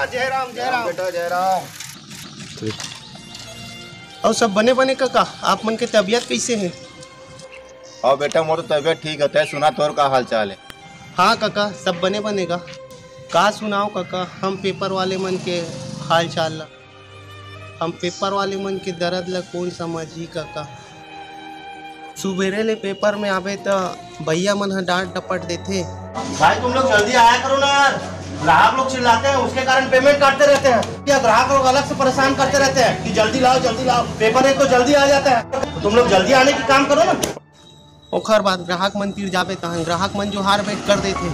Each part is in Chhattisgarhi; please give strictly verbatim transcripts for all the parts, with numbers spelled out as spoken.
जय राम, जय राम। बेटा, जय राम। अउ सब बने बने कका, आप मन के तबीयत कइसे हे? हाँ बेटा, मोर तो तबीयत ठीक हे, तैं सुना, तोर का हाल चाल हे? हाँ कका, सब बने बने गा। का सुनाओ कका, हम पेपर वाले मन के हाल चाल ला। हम पेपर वाले मन के दरद ला कोन समझही कका। सुबेरे ले पेपर में आबे त भैया मन ह डांट डपट देथे। भाई तुम लोग जल्दी आया करो ना यार, ग्राहक लोग चिल्लाते हैं, उसके कारण पेमेंट काटते रहते हैं। क्या ग्राहक लोग अलग से परेशान करते रहते हैं कि जल्दी लाओ, जल्दी लाओ, पेपर एक तो जल्दी आ जाता है, तो तुम लोग जल्दी आने की काम करो ना। ओखर बाद ग्राहक मन तीर जाबे तहन ग्राहक मन जोहार भेंट कर देथे।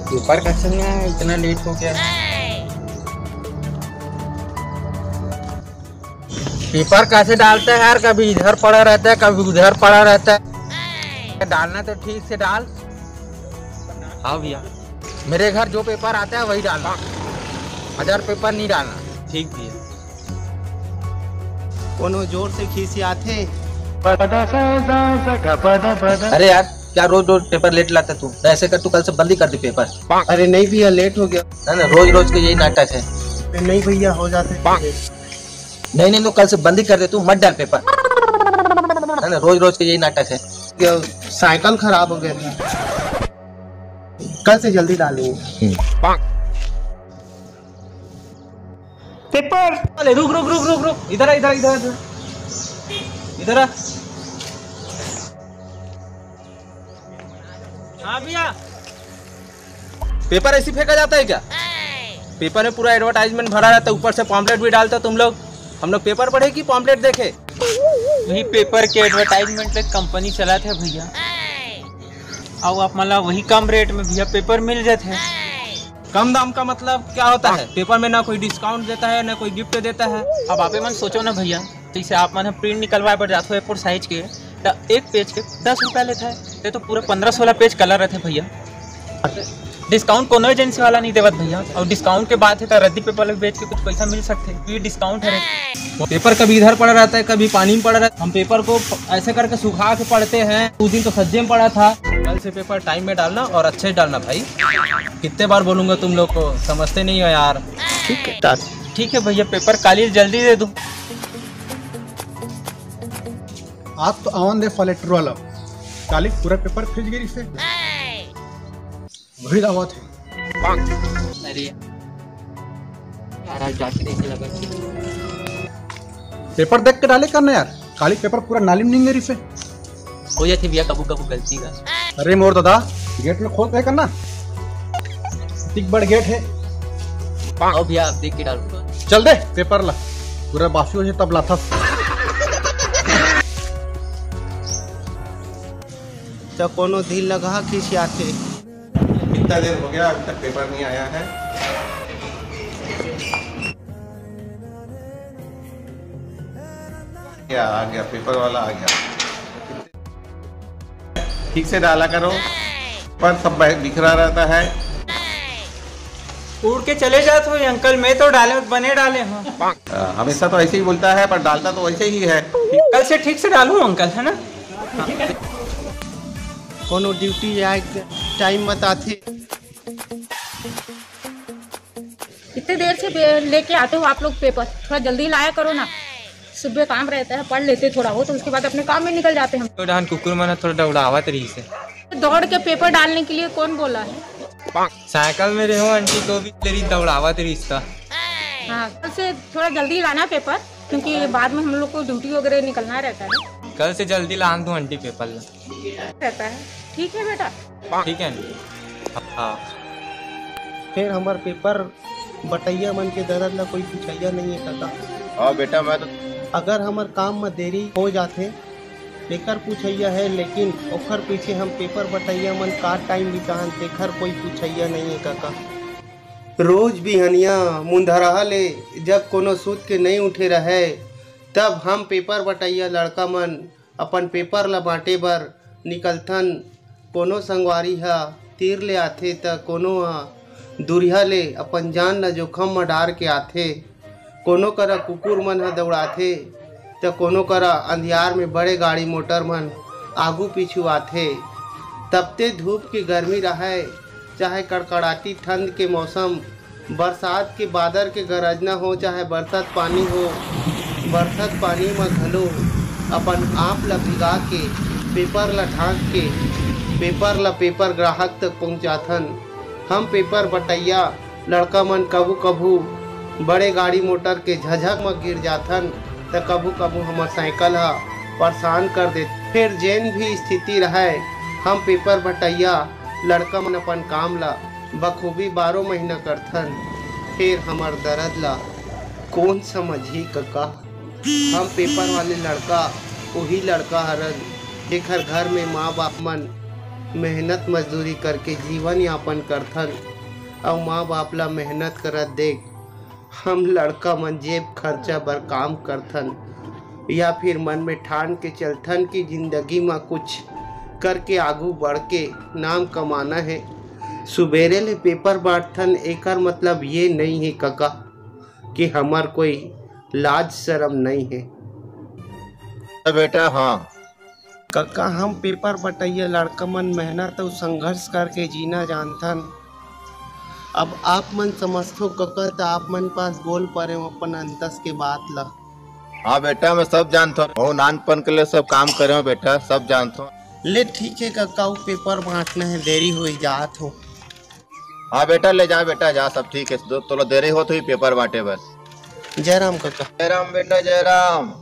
पेपर कैसे नहीं आया, इतना लेट हो गया। पेपर कैसे डालते हैं यार, कभी इधर पड़ा रहता है, कभी उधर पड़ा रहता है। डालना तो ठीक से डाल। हाँ भैया, मेरे घर जो पेपर आता है वही डालना, हजार पेपर नहीं डालना। ठीक भैया। कोनो जोर से खिसियाथे। अरे यार, क्या रोज रोज पेपर लेट लाता तू? तो ऐसे कर, तू कल से बंद ही कर दे पेपर। अरे नहीं भैया, लेट हो गया। है ना, रोज रोज का यही नाटक है। नहीं भैया, हो जाते हैं। नहीं नहीं, तो कल से बंद ही कर दे तू, मत डाल पेपर। है ना, रोज रोज का यही नाटक है। क्या साइकिल खराब हो गया था, कल से जल्दी डालेंगे। पेपर। अरे रुक रुक रुक रुक रुक, इधर आ, इधर आ, इधर आ, इधर आ। इधर आ। हाँ भैया, पेपर ऐसे ही फेंका जाता है क्या? पेपर में पूरा एडवर्टाइजमेंट भरा रहता है, ऊपर से पॉम्पलेट भी डालता तुम लोग। हम लोग पेपर पढ़े कि पॉम्पलेट देखे? वही पेपर के एडवर्टाइजमेंट पे कंपनी चलात है भैया। अउ आप मन ला वही कम रेट में भैया पेपर मिल जाथे। कम दाम का मतलब क्या होता है? पेपर में ना कोई डिस्काउंट देता है, ना कोई गिफ्ट देता है। अब आपे मन सोचो ना भैया, जैसे आप मन ह प्रिंट निकलवाए बर जाथो ए फोर साइज के, त एक पेज के दस रुपया लेता है, ते तो पूरा पंद्रह सोलह पेज कलर रहते भैया। डिस्काउंट कोनो एजेंसी वाला नहीं देवत भैया, और डिस्काउंट के बात है तो रद्दी पेपर बेच के कुछ पैसा मिल सकते, ये डिस्काउंट है। पेपर कभी इधर पड़ा रहता है, कभी पानी में पड़ा रहता है। हम पेपर को ऐसे करके सुखा के पढ़ते हैं। उस दिन तो सज्जे में पड़ा था। कल से पेपर टाइम में डालना और अच्छे से डालना भाई। कितने बार बोलूंगा तुम लोग को, समझते नहीं हो यार। ठीक है, डाल। ठीक है भैया, पेपर काली जल्दी दे दूं। आज तो आवन दे फलेटरू वाला, काली पूरा पेपर फिज गई से। वही दावत है। अरे यार, आज जाके देखे लगा। पेपर देख के डाले करना यार, काली पेपर पूरा नाली में नहीं गिरी से। हो जाती भैया कबू कबू गलती का। अरे मोर दादा, गेट में खोल के करना, इतनी बड़ गेट है। आओ भैया, आप देख के डालूंगा। चल दे पेपर ला, पूरा बासी हो जाए तब लाथा। त कोनो दिल लगा खिसियाथे। कितना देर हो गया, अभी तक पेपर नहीं आया है। क्या आ गया, पेपर वाला आ गया। ठीक से डाला करो, पर सब बिखरा रहता है। उड़ के चले जात हो अंकल, मैं तो डाले बने डाले हूँ। अ, हमेशा तो ऐसे ही बोलता है, पर डालता तो वैसे ही है। कल से ठीक से डालूं अंकल, है ना? कोनो ड्यूटी जाए के टाइम बताथे। इतने देर से बे-, लेके आते हो आप लोग पेपर, थोड़ा जल्दी लाया करो ना। सुबह काम रहता है, पढ़ लेते थोड़ा बहुत, उसके बाद अपने काम में निकल जाते हैं। तो डहन कुकुर मन ह थोड़ा दौड़ावत रहिस हे। दौड़ के पेपर डालने के लिए कौन बोला है? साइकिल में रहो आंटी, तो भी तेरी दौड़ावत रहिस था। हाँ, कल से थोड़ा जल्दी लाना पेपर, क्योंकि बाद में हम लोग को ड्यूटी वगैरह निकलना रहता है। कल से जल्दी लान दो आंटी पेपर ला। रहता है। ठीक है बेटा। ठीक है आंटी। हाँ। फिर हमार पेपर बटैया मन के दरद ला कोई पूछैया नहीं है काका। हाँ बेटा, मैं तो अगर हमर काम म देरी हो जाथे, तेकर पूछैया है, लेकिन ओखर पीछे हम पेपर बटैया मन का टाइम बिताहन, तेखर कोई पूछैया नहीं है काका। रोज बिहनिया मुंधरहा ले जब कोनो सूत के नहीं उठे रहय, तब हम पेपर बटैया लड़का मन अपन पेपर ल बांटे बर निकलथन। कोनो संगवारी ह तीर ले आथे, त कोनो ह दूरिहा ले अपन जान ल जोखम म डार के आथे। कोनो करा कुकुर मन ह दउड़ाथे, त कोनो करा अंधियार में बड़े गाड़ी मोटर मन आगू पीछू आथे। तपते धूप के गर्मी रहय, चाहे कड़कड़ाटी ठंड के मौसम, बरसात के बादर के गरजना हो, चाहे बरसत पानी हो, बरसत पानी म घलो अपन आप ल भिगा के, पेपर ल ढांक के, पेपर ल पेपर ग्राहक तक पहुंचाथन। हम पेपर बटइया लड़का मन कभू-कभू बड़े गाड़ी मोटर के झझक म गिर जाथन, त कभू-कभू हमर साइकिल ह परेशान कर देथे। फेर जेन भी स्थिति रहय, हम पेपर बटइया लड़का मन अपन काम ल बखूबी बारो महीना करथन। फेर हमर दरद ल कोन समझही कका? हम पेपर वाले लड़का उही लड़का हरन, जेखर घर में माँ बाप मन मेहनत मजदूरी करके जीवन यापन करथन, अउ माँ बाप ला मेहनत करत देख हम लड़का मन जेब खर्चा बर काम करथन, या फिर मन में ठान के चलथन कि जिंदगी म कुछ करके आगू बढ़ के नाम कमाना हे। सुबेरे ले पेपर बांटथन, एकर मतलब ये नइ हे कका कि हमर कोई लाज शरम नइ हे। अरे बेटा, हाँ। कका, हम पेपर बटइया लड़का मन मेहनत अउ संघर्ष करके जीना जानथन। अब आप मन समझथो कका, त आप मन पास बोल परेंव अपन अंतस के बात ल। हाँ बेटा, मैं सब जानथो, बहुत नानपन के ले सब काम करेंव बेटा, सब जानथो। ले ठीक हे कका, वो पेपर बांटना हे, देरी हो जात हो। हाँ बेटा, ले जा बेटा, जा, सब ठीक हे। दो-, तोला देरी होत होही पेपर बांटे बर। जय राम कका। जय राम बेटा, जय राम।